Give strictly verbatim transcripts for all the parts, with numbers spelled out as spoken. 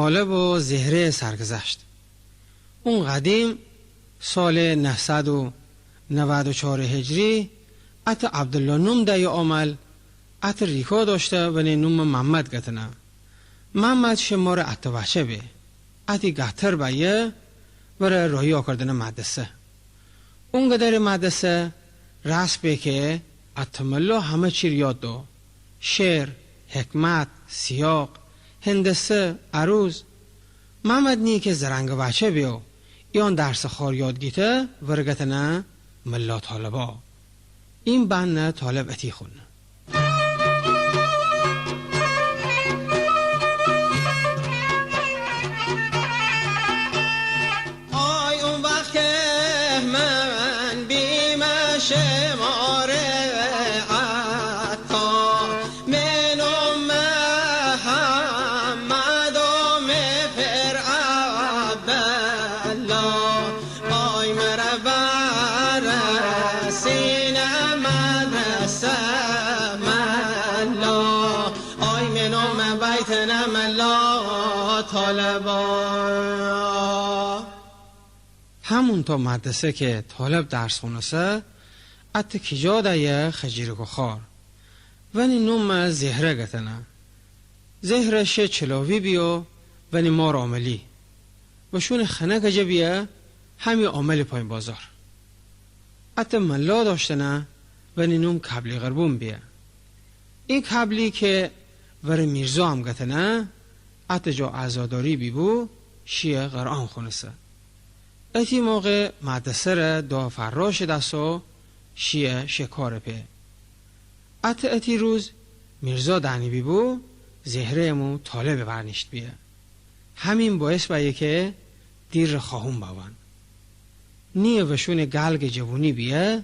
Toleb و زهره سرگذشت. اون قدیم، سال نهصد و نود و چهار هجری، ات عبدالله نوم دای عامل، ات ریکا داشته و نی نوم محمد گتنه. محمد شه مار ات بچه به. اتی گهتر بایه، وره راهیا کردنه مدرسه. اون گدر مدرسه رسم به که ات ملا همه چیر یاد دو. شعر، حکمت، سیاق، هندسه، عروض. محمد نی که زرنگ بچه بیو، ایان درس خار یاد گیته، ورگتنه ملا طالبا. این بند طالب اتی خونه. آی اون وقت که من بیم شمار عطار، من و محمد و می پئر عبدالله، آی مره برسین مدرسه ملا، آی من و می بیتن ملا طالبا. همون تا مدرسه که طالب درس خونسه، ات کیجا دایه خجیرک و خار. و نی نوم زهره گتنه. زهره شه چلاوی بیو و نی مار عاملی. و شون خنک جه بیه همی عامل پایین بازار. ات ملا داشتنه و نی نوم کبلی قربون بیه. ای کبلی که ور میرزا هم گتنه، ات جا عزاداری بی بو، شیه قرآن خونسه. اتی موقع مدرسه ره دا فراش دست و شیه شکار په. ات اتی روز میرزا دهنی بی بو، زهره امو طالب ورنیشت بیه. همین باعث بایه که دیر خواهون بوان. نیه و شون گلگ جوونی بیه،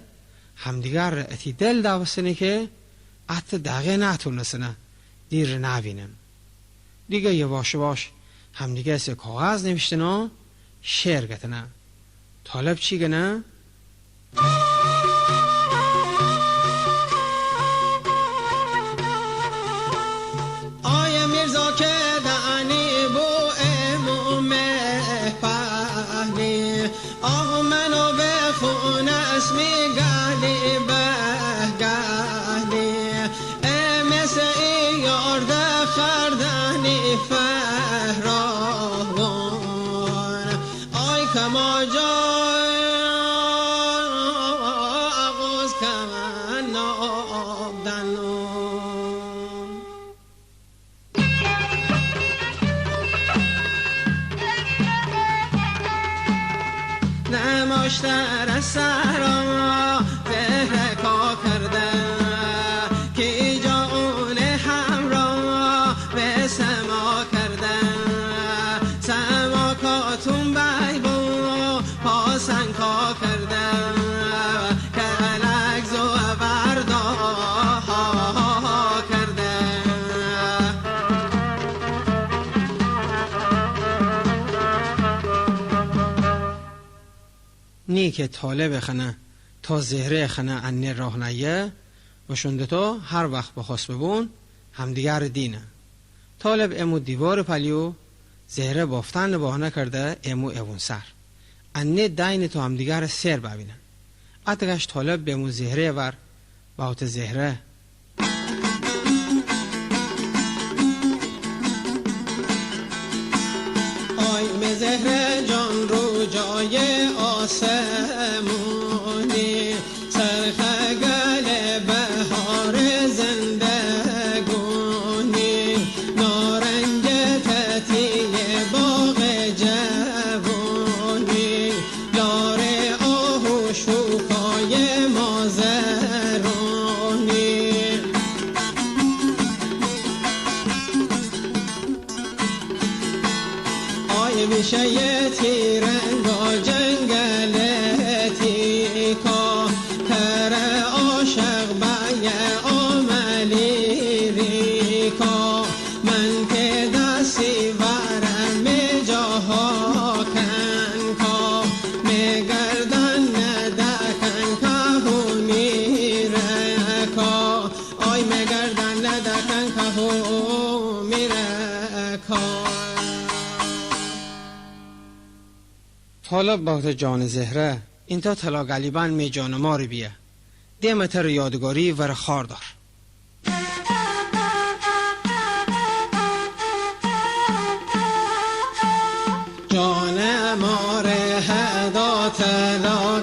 همدیگر ره اتی دل دوستنه که ات دقه نتونستنه دیر نوینن. دیگه یواش یواش همدیگه سه کاغذ نوشتنه، شعر گتنه. طالب چی گنه؟ آی میرزا که دهنی بو امو مهپهنی، آه منو به خونش می‌گلی به‌گلی، ای مثل ای یار دخردنی فهراغون. آی کما جا آغوز کمن نابدنون. نماشتر سرا زهره کا کرده، کی جا اون همرا به سما کرده. سما کاتون بای بو پاسن کا کرده، کلک زو وردا ها کرده. نی که طالب خنه تا زهره خنه انه راه نیه و شون دوتا هر وقت بخواست ببون همدیگر دینه. طالب امو دیوار پلیو زهره بافتن بهانه کرده امو اوون سر. انه دین تا همدیگر سر ببینن. اتکش طالب به امو زهره ور، باوت زهره. آی می زهره جان رو جای آسمونی، سرخ گل بهار زندگونی، نارنج تتی باغ جوونی، لاله آهو شوکای مازرونی. آی بیشه تیرنگا جنگل تیکا، تره عاشق بایه عاملی ریکا. من که دستی ورم می جاها کن کا، می گردن نده کن کا هو میره کا. آی می گردن نده کن کا هو میره کا. Talab baute جان زهره، اینتا طلا گلیبن می جان مار بیه. دیم تر یادگاری ور خار دار. جان مار هدا طلا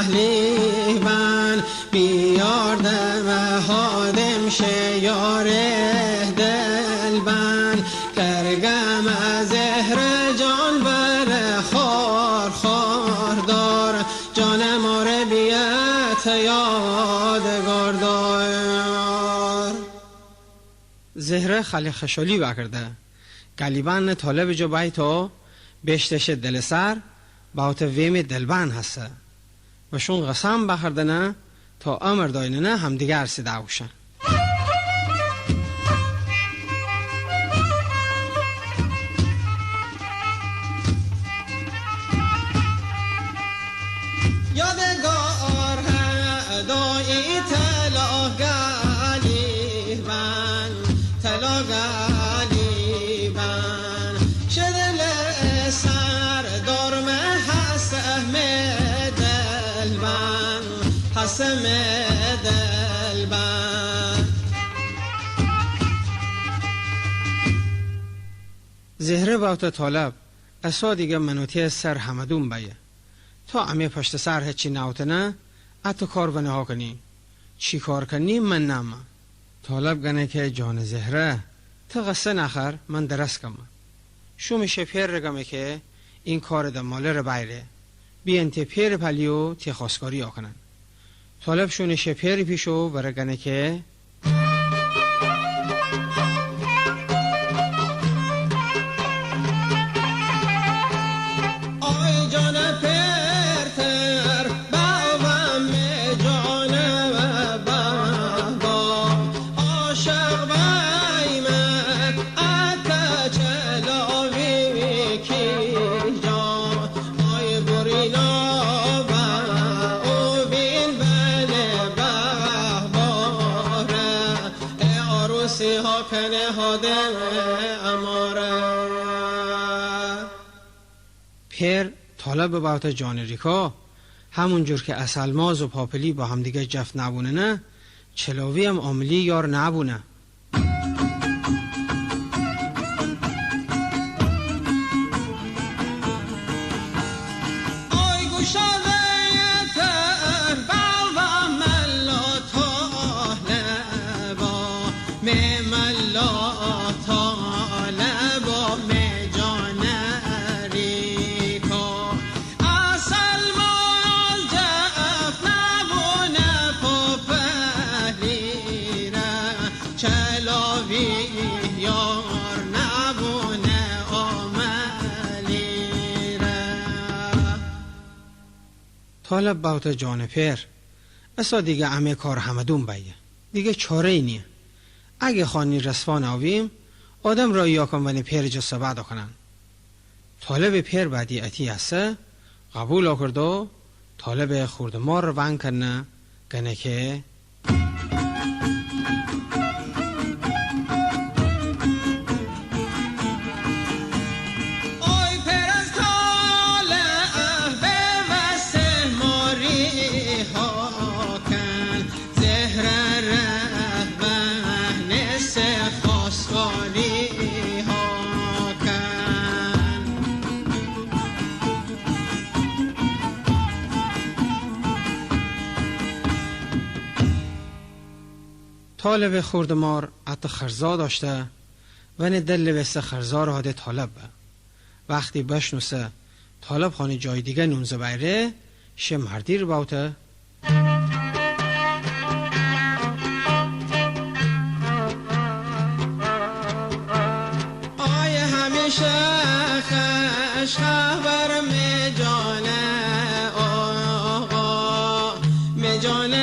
گلیبن، بیار دم هادم شیار دلبن. کرگم زهر جان ور خار خار دار، جان مار بیت یادگار دار. زهره خیلی خوشحالی بکرده. گلیبن طالب جو بای تا بشتش دل سر، باوت ویم دلبن هسته. و شون قسم بخوردنه تا عمر دایننه همدیگر سیده اوشن. یادگار هدای طلا گلیبن، طلا گلیبن. شدل سر دار مه هسه می دلبن، هسه می دلبن. زهره باوته طالب، اسا دیگه منوتی سر همدون بیه. تا امی پشت سر هچی ناوتنه، اتو کار ونه ها کنی. چی کار کنی من نامه. طالب گنه که جان زهره، ته غصه نخر، من درس کمه. شوم شه پیر رگمه که این کار ده ماله ره بایره. بین ته پیر پلیو ته خواستگاری آکنن. طالب شون شه پیر پیشو و رگنه که آی جان پرتر بابا می جان بابا، عاشق بایمه اتا چلاوی کی جا. آی برینا با او بین بله بابا ره، ای عروسی ها کنه ها دل اماره. پیر طالب باوته جان ریکا، همون جور که اصلماز و پاپلی با همدیگه جفت نبوننه، چلاوی هم عاملی یار نبونه. آی گوشاده تر بابا ملا طالبا، می ملا طالبا می جان ریکا. اصلماز جفت نبونه پاپلی ره، چلاوی یار نبونه عاملی ره. طالب باوته جان پیر، اسا دیگه امه کار همدون بیه. دیگه چاره ای نیه. اگه خانی رسوا ناویم، آدم را یا کن ونه پیر جا صحبت کنن. طالب پیر بعدی اتی اسه قبول آکردو، طالب خورد مار ونگ کنه، گنه که آی پرستار، به وسه ماری ها کن، زهره ره بنه سه خواستگاری ها کن. طالب خورد مار ات خرزا داشته و نه دل لبسته خرزا را هده طالب به. وقتی بشنوسه طالب خانی جای دیگه نونزه بیره، شه مردی رو باوته. آی همیشه خوش خبر می جان آقا، می جان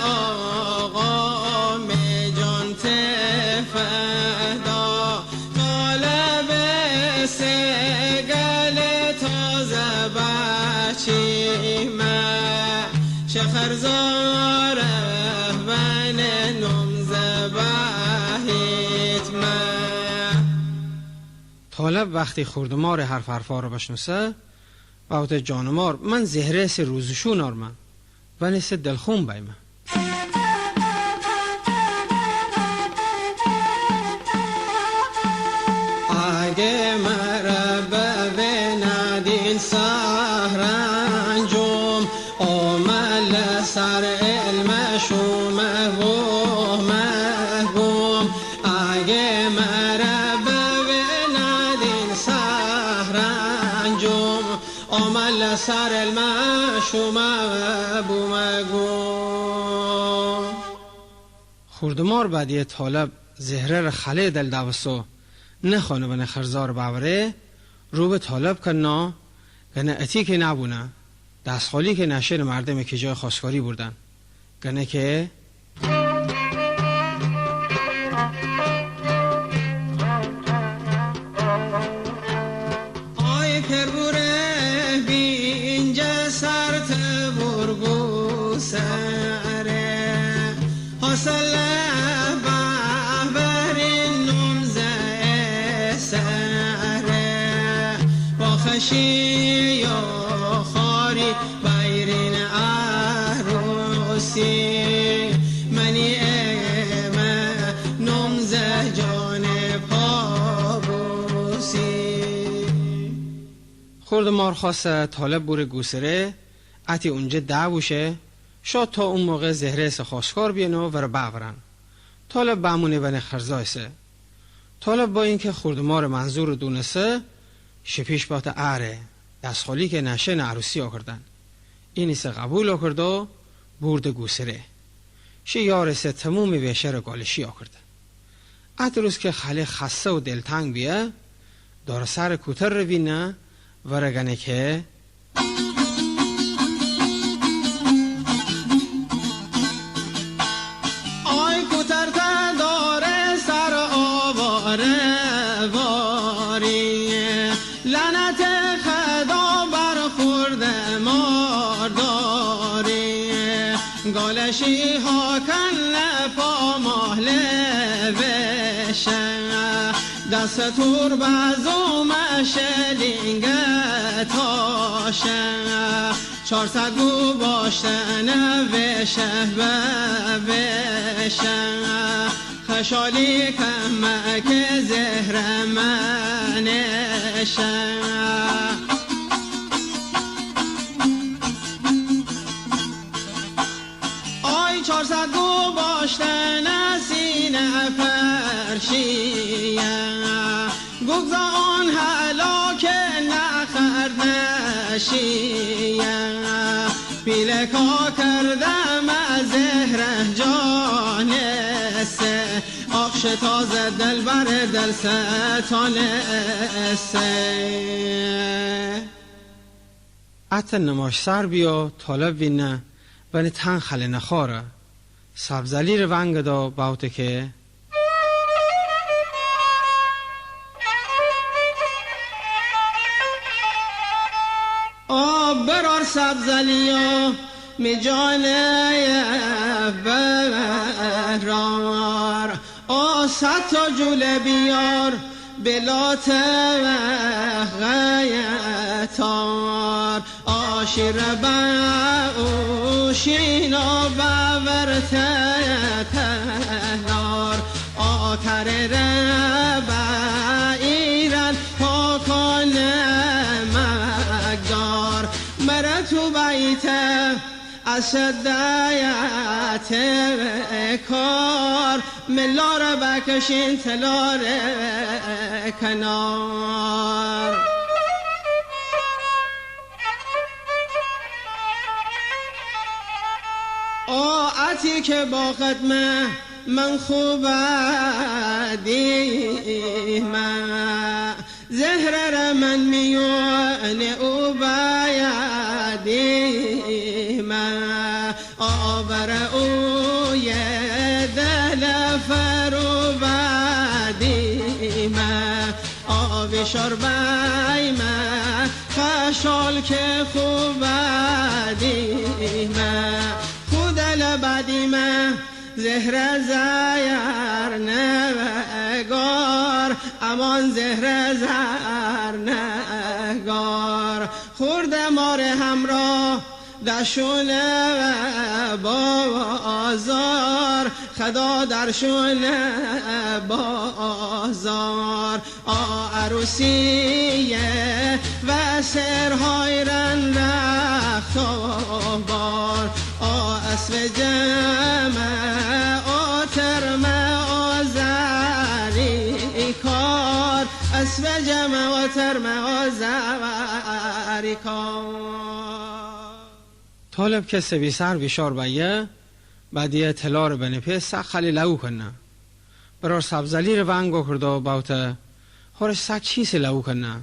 آقا، می جان ته فدا. طالب سه گل تازه بچیمه، شه خرزا ره بنه نونزه بهیتمه. طالب وقتی خورد مار حرف حرفا رو بشنوسه، Baute John Mor, man zehre se ruzu shunor ma. Vane se del khum bai ma. Age mara bevena din sahran jum, o mal sar el mashum mahbum mahbum. Age mara bevena din sahran jum, o mal sar el mashum mahbum mahbum. Khurdmor badiye Tolab zehre ra khale del dabaso, ne khone bane kharzor babare, rube Tolab kano, gane ati ke nabuna, daskholi ke nashe ne mardem ke joy khoskori burdan. Gane ke Ay perbure bince sarte burgu sere, hasale bahberin numze sere, baxaşi yo khari bayrin arusi, mani eme numze jane pabusi. Khurdmor khase Tolab bure gusere, ati unce dabushe, sho to un moqe zehre se khoskor bieno vere babran. Tolab bamune bane kharzoise. Tolab bo inke Khurdmor manzur dunese, shipish bate are, daskholi ke nashe ne arusi okerdan. Inise qabul okerdo, burde gusere. Shi yorese tamumi veshere gole shi okerdan. Atrus ke khale khase u deltang bie, dor sare kutar re vina, vere gane ke. Ay kutar ta dore sar o vore vori, lanate Kheda bar Khurdmor dori. Goleshî ha kene pa mahle veşe, dest tur bazu meşe linge taşe. Çar sed gu baştene veşe ve veşe, xeşalî keme ke zehre meneşe. Ay çar sed gu baştene sîne ferşîye, gugza on helake ne xerd neşîye. Pîleka kerde me zehre canese, axşe taze delber delse tanese. Ate nemaşsar biyo, Tolab vine, vane tan xalene xore. Sabzali re vange do baute ke. O berar Sabzaliyo, mi cane berar. O sed ta cule biyar, bi late xeye tar. A şîre be ûşîn, a bever te tenar. A kerê re be îren, ta kane mekdar. Mere tu beyte Esed daya tekar, mi lare bekşin te lare kenar. O ati ke ba qedme, men xu bedime. Zehre re men miyane u baya dime, a bere u ye dele feru bedime, a vişar beyme, xeşal ke xu bedime, xu dele bedime. Zehre zernegar, aman zehre zernegar. خورده مار همراه در شونه بازار، خدا در شونه بازار. آ عروسی و سرهای رنگ رخت و بار، آ اسب جمع، آ ترمه، آ زری کار، اسب جمع، آ ترمه، آ زری کار. طالب که سویسر ویشار بیه، بدیه تلار بنه پیس سخت خیلی لو کنه. برار سبزعلی ره ونگا کرده و باوته، هورش سخت چیسی لو کنه.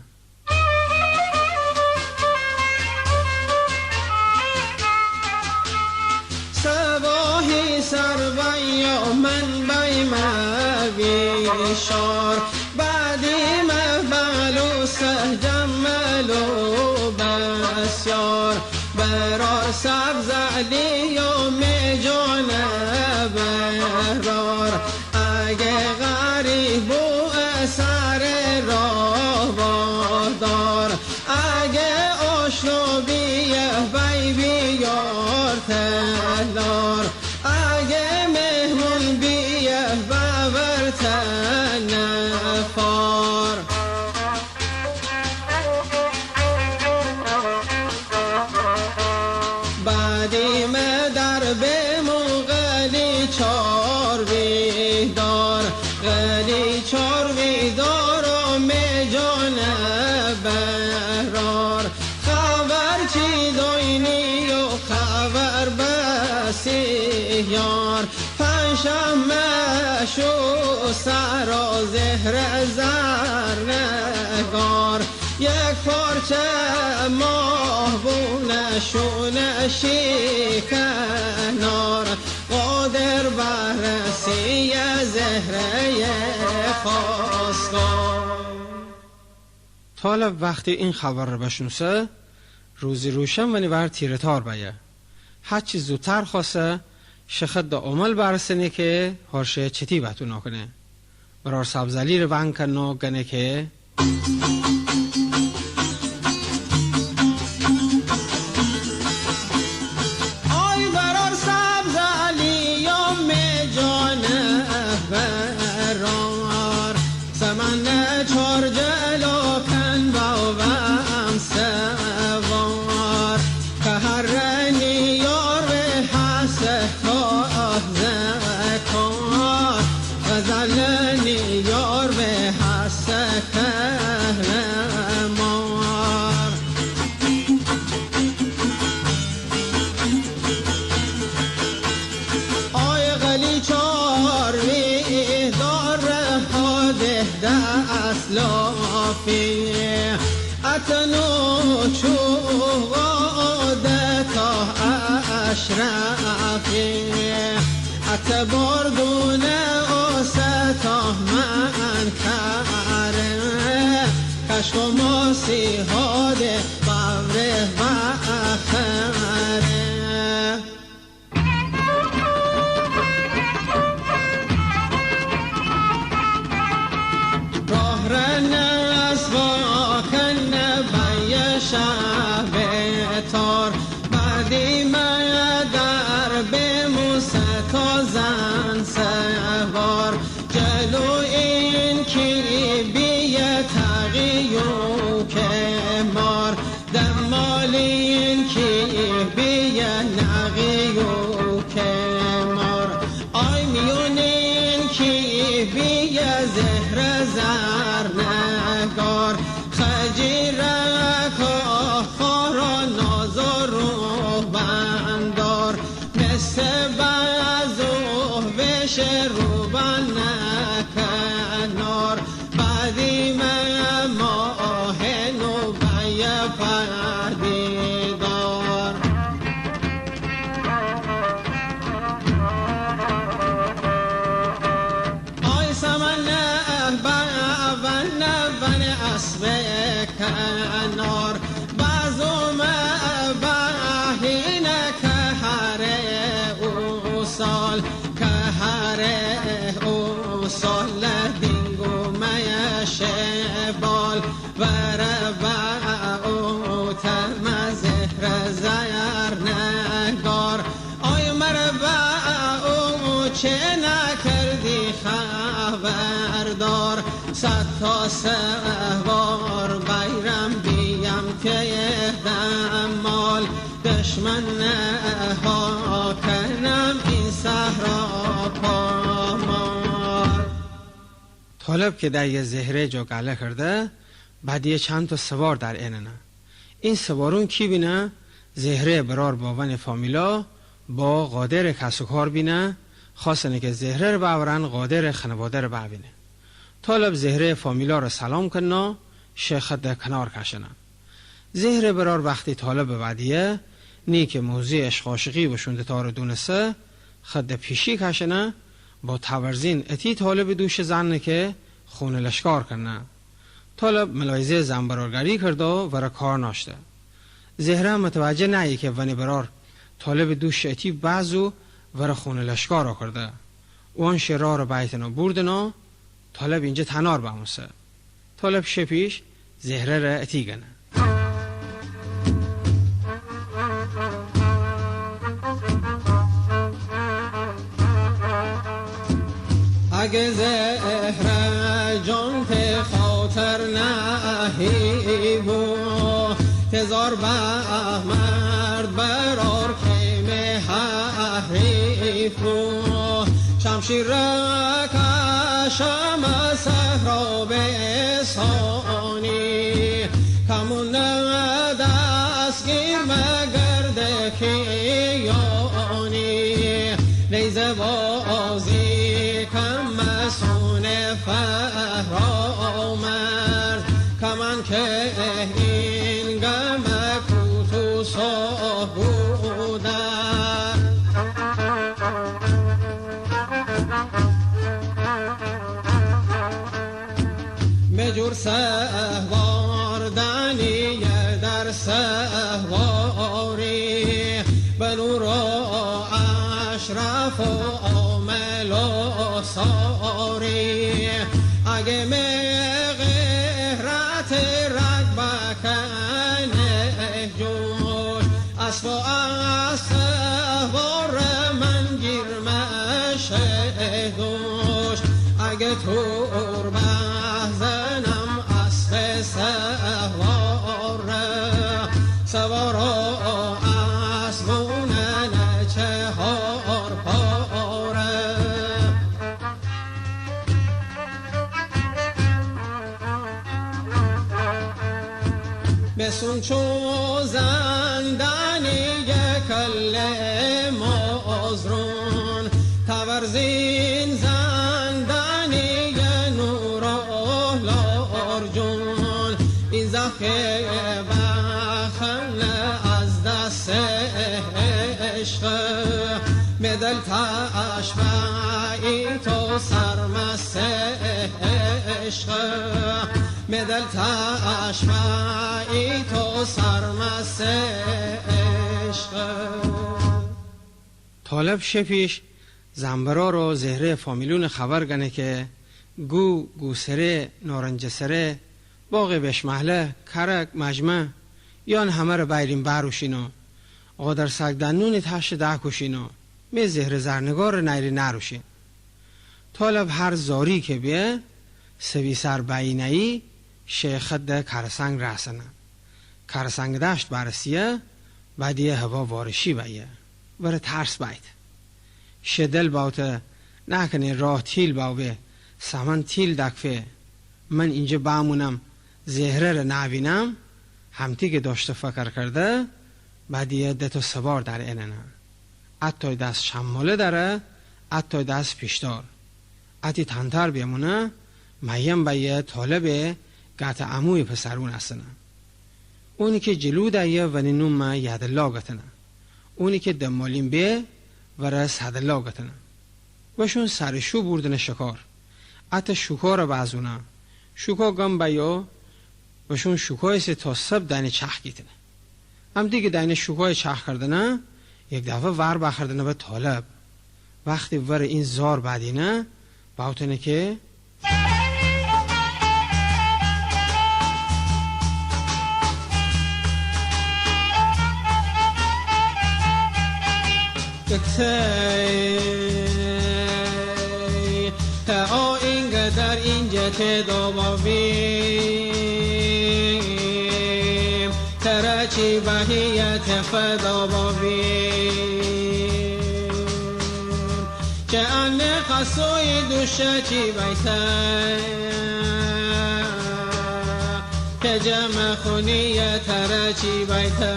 صباحی سر بیا من بیمه ویشار، بعدی مه بلوسه جمل و بسیار. برار سبزعلی و می جان برار، اگه غریب و سر راه وادار، اگه آشنا بیه بی بیار تلار، اگه مهمون بیه ببر تنفار. بعدی مه در بمون غلی چار بیدار، غلی چار بیدار و می جان برار. خبر چی داینی و خبر بسیار، پنجشنبه شو سرا زهر زرنگار، یک پارچه ماه بونه شونه شیکنار، قادر بررسی زهره خواستگار. طالب وقتی این خبر ره بشنوسه، روزی روشن ونی ور تیره تار بیه. هرچی زودتر خواسه، شخد دا عمل برسنه که هورشه چتی بتونا کنه. برار سبزعلی ره ونگ کنه و گنه که آی برار سبزعلی و می جان برار، سمن چار جلو کن باوم سوار. که هر نیار به حس تازه کار، غزل نیار به حس کهلمار. آی غلی چار وی دار حاده دست لافی، ات نوچوغ و ده تا اشرفی، ات باردونه و ستا من کره، کشک و ماسی حاده بوره بخره. راه رنه اسوا کنه بیه شب تار، بعدی مه در بموسه تا زن سوار. جلو این کی بیه تقی و کمار، دنبال این کی بیه نقی و کمار، آی میون این کی بیه زهر زرنگار، خجیرک و خارا ناز و روبندار، مثل بزو بشه روبن کنار، بعدی مه ماه نو بیه پدیدار. آی سمن نبه ون ون اسب کنار، بزوم بهینه که هره او سال، که هره او سال دینگو میشه بال، وره و او سوار بیرم بیم که دمال دشمن ها کنم این صحرا پامال. Tolib ke daiye Zehre jo gale karde, badiye chand to swar dar enena. In swarun ki bine? Zehre birar bo vane famila, bo Qadere kasukar bine, xwastene ke Zehre re bawaran, Qadere xanwade re bawine. Tolib Zehre famila re salam kena, she xwade kanar kashena. Zehre birar waxti Tolib badiye, ni ke mawzu eshq ashiqi bo shunde tare dunese, xwade pishi kashena, bo Tawarzin eti Tolib dush zane ke xune lashkar kena. Tolib milayze zanbirar gari kardo, ware kar nashte. Zehre mutawajje nayi ke vane birar Tolib dush eti bazu, ware xune lashkar karde. Wan she rare baitena burdena, Tolib inje tanar bamuse. Tolib she pish Zehre re eti gene. اگه زهره جان ته خاطر نهی بو، هزار به مرد برار خیمه حریف بو. شمشیر کشم صحرا به سانی، کمون دستگیر مگرد کیانی. نیزه بازی کم مسون فرامرز، کمان که این گم کوتوسا بودن. مجور سوار دنیه در سواری، به نور و اشرف و عامل و ساری. اگه می غیرت رگ بکنه جوش، اسب و اسوار من گیر مشه دوش. اگه تور بزنم اسب سواره، سوار و اسبونه چهار پاره. بسون چو زندانی کل مازرون، تبرزین زندانی نور و لارجون. این زخم بخن از دست عشق، می دل تشویق تو سرمست عشق، می دل تشویق تو سرمست عشق. Tolib she pish zanbirar u Zehre familyune xabar gane ke Gu, Gusere, Noranjesere, Boğ Beşmahle, Karak, Majma, yan hame re bairin barushino, Qodarsakdanuni tashi dakushino, me Zehre Zarnigar re nairi narushin. Tolib har zari ke be, sevisar bainayi, she xwade Karsang rasana. Karsang dasht barsiye, badiye hava warishi baiye. Ware tars baid. She del baute, nakane rah til baube, saman til dakfe, man inje bamunam, Zehre re nabinam, hamti ke doshte fakar karde, badiye deto sabar dar enena. Atoi das shammole dare, atoi das pishtar. Ati tantar bemune, mayem baiye Tolebe gate amuy psarun asena. Uni ke jilu daiye vani numa yadelo gatena. Uni ke demolim be vare sadelo gatena. Vashun sare shu burdene shakar. Ate shukare bazuna. Shuka gam bayo, vashun shuka ise to sab dani chah gitene. Am dige daine shukoy chah kardene, yek dafa var ba kardene ba Toleb. Waxti vare in zor badine, bautene ke. Ey, ta o inga dar inge Te do bavim, te ra chi bahiya te fe do bavim. Che ane qasoi dusha chi baita, ke jama khuniya te ra chi baita.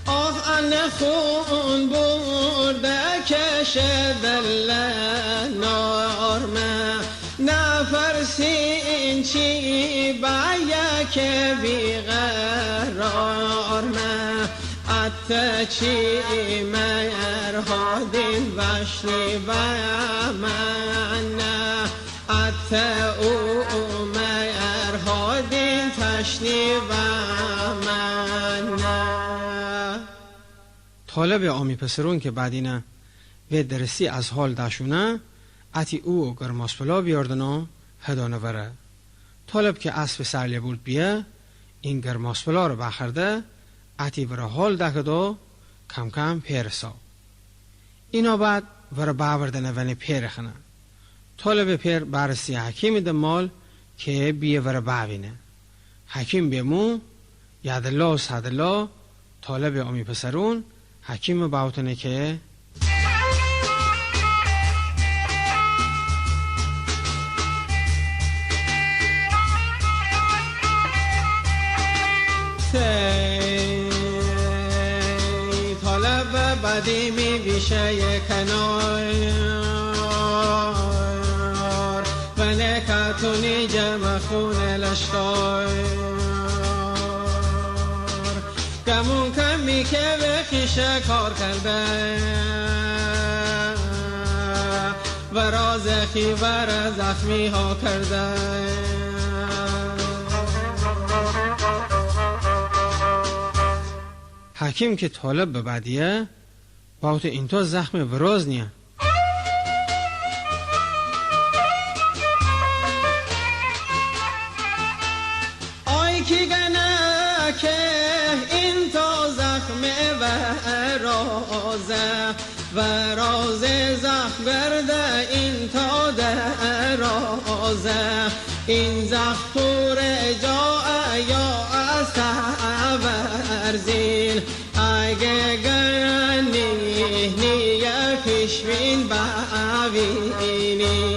آه، انه خون برده کشه دل نارمه، نفرسین چی بایه که بیقرارمه. ات چی مهر هادین وشنی و منه. ات او مهر هادین تشنی و منه. طالب آمی پسرون که بعدینه و درستی از حال داشونه، اتی او گرماسپلا بیاردنو هدانه وره. طالب که اسب سرلبولد بیه، این گرماسپلا رو بخرده، اتی وره حال دکدو کم کم پیرسا. اینا بعد وره باوردنه ونه پیر خنه. طالب پیر برسی حکیم ده مال که بیه وره باوینه. حکیم بیه مو، یعدالله و سعدالله، طالب آمی پسرون، حکیم باوتنه که طالب بدی می بیشه کنار، و نکتونی جمع خون لشکار. گمون کمی که به خیشه کار کرده، و راز خیور زخمی ها کرده. حکیم که طالب ببدیه، باوت اینتا زخم وراز نیه. آی کی گنه که اینتا زخم ورازه، وراز زخم گرده اینتا درازه. این زخم پور جا یا از ورزین، اگه گنی نیه پیشوین بوینی.